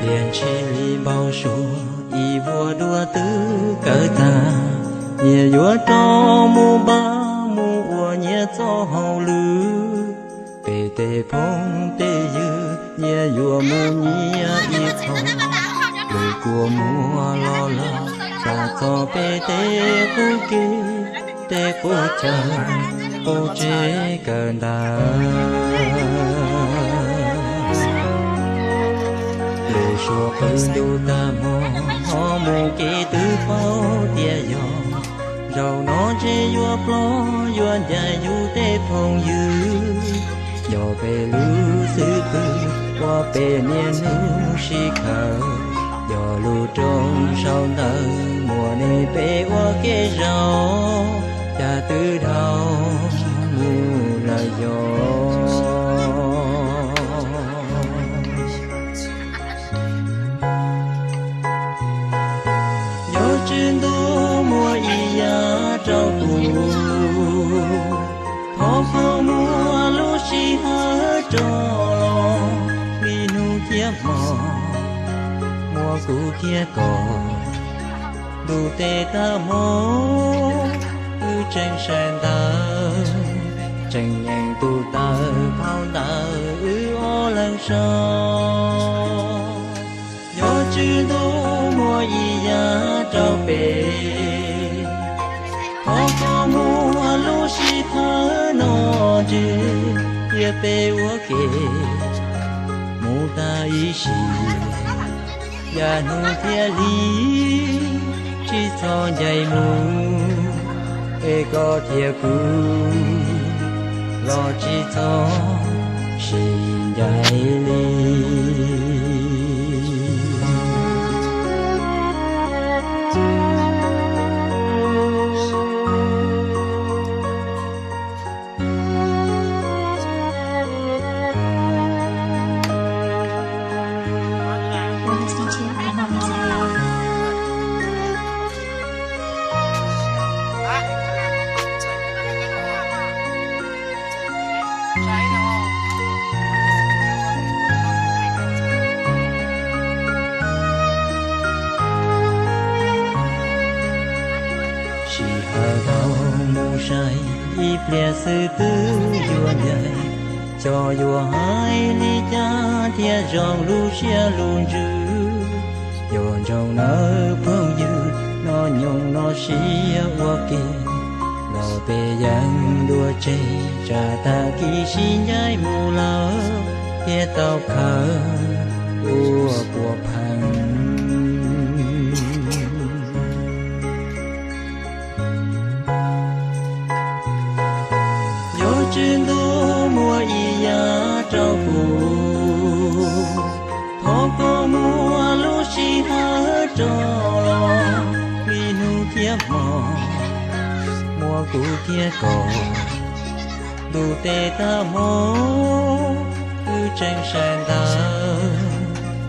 Tiam ntshis li npau suav ib vuag dua twb kawg tag, nyias yuav rov mus npaj mus ua nyias txoj hauj lwm. Peb tej phooj tej ywg nyias yuav mus nyias ib qho, lwm kua muag los lawm, xav txog peb tej qub kev, tej qub chaw, qub tsev kawg ntawd. Lub suab qw ntuj tag hmo, mus kev twb paub tias yog, zaum no ntshe yuav plob yuav ncaim yus tej phooj ywg. Yog peb lub xwb pwg ua peb niaj hnub sib khaws, yog lub rooj sau ntawv muaj nej peb ua kev zaum, cas twb dhau mus lawm yog. Yog tswv ntuj muaj ib yam rau kuv, thov koj muab lub sij hawm rov los, li hnub thiab hmo muaj kuv thiab koj. Ntuj tes tag hmo, wb tseem saib ntawv, tseem nyeem tus taw phau ntawv wb ob leeg sau. Yog tswv ntuj muaj ib yam rau peb, thov koj muab lub sij hawm no ntswj, thiab peb ua ke mus tag ib sim. Yav hnub thiab hli tsis txhob ncaim mus, es koj thiab kuv los tsis txhob sib ncaim li. Sij hawm dhau mus sai, ib pliag xwb twb yuav ncaim. Xyov yuav hais li cas thiaj zoo lub siab lub ntsws, yuav ntsoov nawb phooj ywg, hnub nyoog no sib ua ke, los peb yeej dua tseg, tsam tag kis sib ncaim mus lawm, thiaj tau khaws ua puas pheej. Yog tswv ntuj muaj ib yam rau kuv, thov koj muab lub sij hawm rov los, li hnub thiab hmo muaj kuv thiab koj. Ntuj tes tag hmo, wb tseem saib ntawv,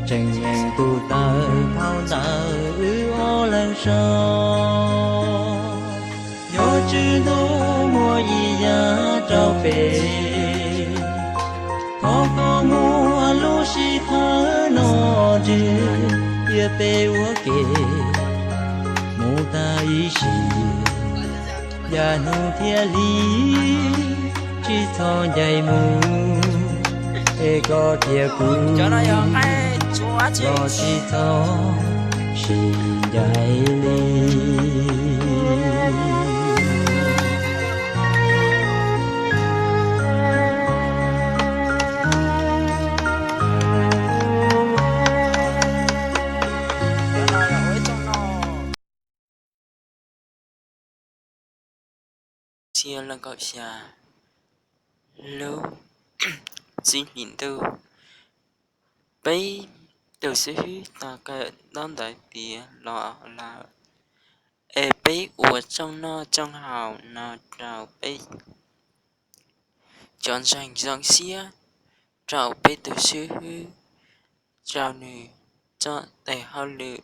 tseem nyeem tus taw phau ntawv wb ob leeg sau. Yog tswv ntuj muaj ib yam rau peb, thov koj muab lub sij hawm no ntswj, thiab peb ua ke mus tag ib sim. Yav hnub thiab hli tsis txhob ncaim mus, es koj thiab kuv los tsis txhob sib ncaim li. Xiab leej kaum xya, lub txij hlis ntuj. Peb tus xib hwb tau kawm ntaub ntawv tiav los lawm, es peb ua tsoom noj tsoom haus no rau peb cov ntseeg zoo siab, rau peb tus xib hwb, rau nws txoj tes hauj lwm.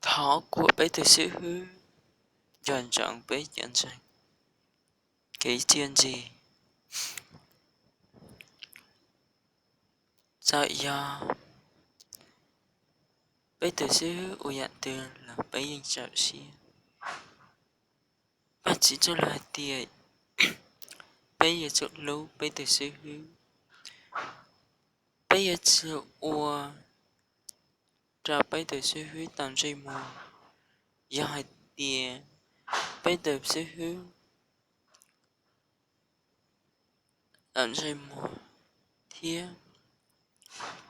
Thov kom peb tus xib hwb nco ntsoov peb cov ntseeg kev txiaj ntsig. Txawm yog Peb tus xib hwb ua yam twg los peb yeej txaus siab. Vajtswv txoj lus hais tias peb yuav tsum hlub peb tus xib hwb. Peb yuav tsum ua rau peb tus xib hwb tau ntsej muag. Yog hais tias peb tus xib hwb tau ntsej muag thiab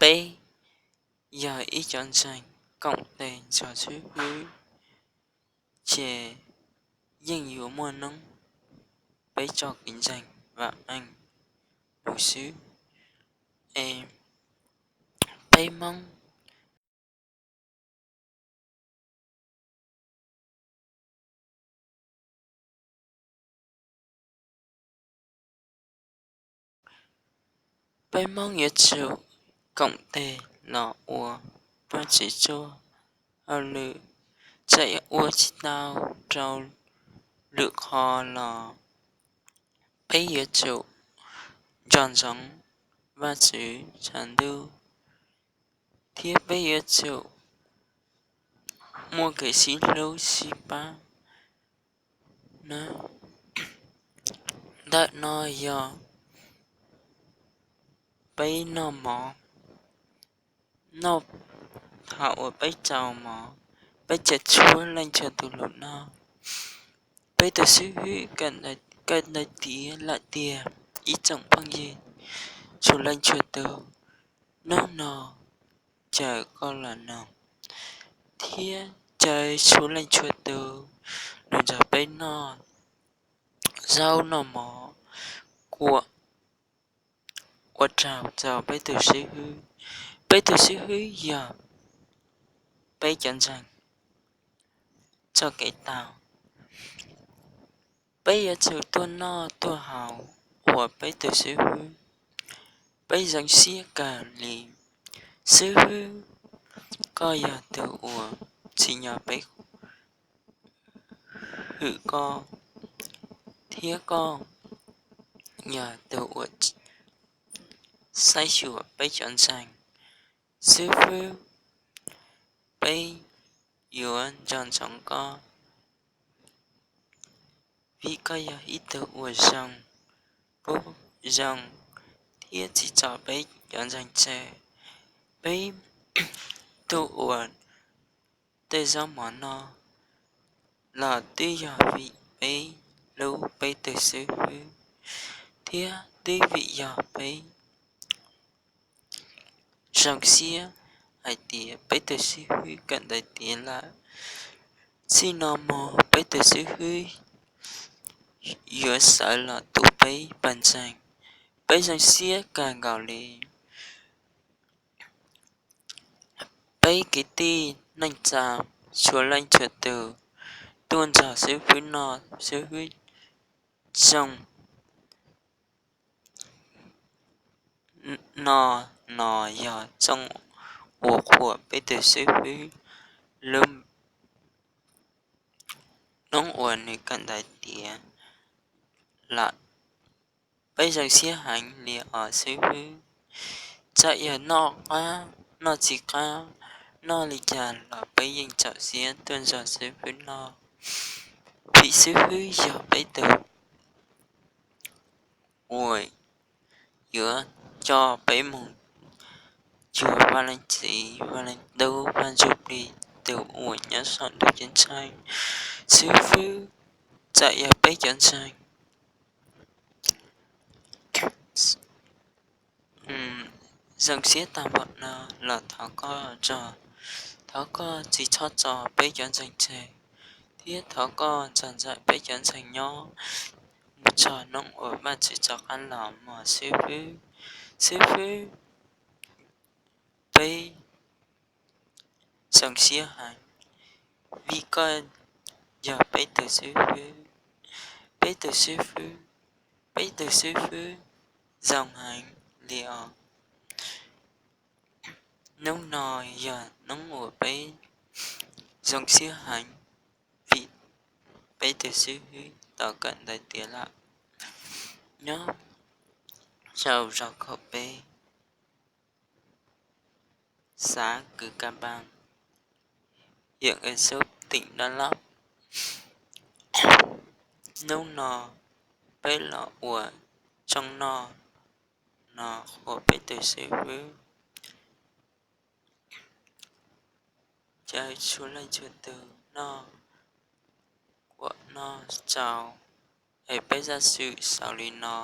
peb yog ib cov ntseeg koom tes nrog xib hwb, ces yeej yuav muaj noob peb tso kev ntseeg vam meej mus xwb. Es peb Hmoob Peb Hmoob yuav tsum koom tes los ua Vajtswv txoj hauj lwm. Txawm ua tsis tau rau lwm qhov los peb yuav tsum nco ntsoov Vajtswv tshav ntuj, thiab peb yuav tsum muaj kev sib hlub sib pab na. Ntawm no yog peb noj mov, noj thaum uas peb tsaus mov, peb tseem tshuav leej txhua tus los noj. Peb tus xib hwb kawm ntawv tiav lawm tiag, ib tsoom phooj ywg, tshuav leej txhua tus, hnub no caw koj los noog, thiab caw tshuav leej txhua tus los nrog peb noj zaub noj mov, kuam ua tsaug rau peb tus xib hwb. Peb tus xib hwb yog peb cov ntseeg txoj kev tau. Peb yuav tsum tuaj noj tuaj haus ua peb tus xib hwb. Peb zoo siab kawg li. Xib hwb, koj yog tus uas tsim nyog peb hwm koj, thiab koj yog tus uas saib xyuas peb cov ntseeg. Xib hwb, peb yuav nco ntsoov koj, vim koj yog ib tug uas zoo, pub zoo, thiab tsis tso peb cov ntseeg tseg. Peb tuaj ua tej zaub mov no los twb yog vim peb hlub peb tus xib hwb, thiab twb vim yog peb zoo siab hais tias peb tus xib hwb kawm ntawv tiav lawm. Txij no mus peb tus xib hwb yuav sawv los tu peb pawg ntseeg. Peb zoo siab kawg nkaus li. Peb kwv tij neej tsa, tshuav leej txhua tus tuaj nrog xib hwb noj, xib hwb zoo no, no yog txooj uas qhuas peb tus xib hwb lub hnub uas nws kawm ntawv tiav lawm. Peb zoo siab heev li os xib hwb. Txawm yog noj qab noj tsis qab, noj li cas los peb yeej txaus siab tuaj nrog xib hwb noj, vim xib hwb yog peb tus uas yuav coj peb mus cuag Vaj Leej Txiv, Vaj Leej Tub, Vaj Ntsuj Plig, tus uas nyob saum ntuj ceeb tsheej. Xib hwb, txawm yog peb cov ntseeg zoo siab tag npaum no los thov koj tso, thov koj tsis txhob tso peb cov ntseeg tseg, thiab thov koj txhob ntxais peb cov ntseeg nyob mus txog hnub uas Vajtswv rov qab los mog xib hwb. Xib hwb, peb zoo siab heev vim koj yog peb tus xib hwb, peb tus xib hwb, peb tus xib hwb zoo heev li os. Hnub no yog hnub uas peb zoo siab heev vim peb tus xib hwb tau kawm ntawv tiav lawm nyob rau zos Khaum Peb, xav Kws Ka Npas, huyện Ea Súp, tỉnh Đắk Lắk. Hnub no peb los ua tsoom noj no qhuas peb tus xib fwb. Caw txhua leej txhua tus noj, kuam noj tsau, es peb zaj xwm xaus li no.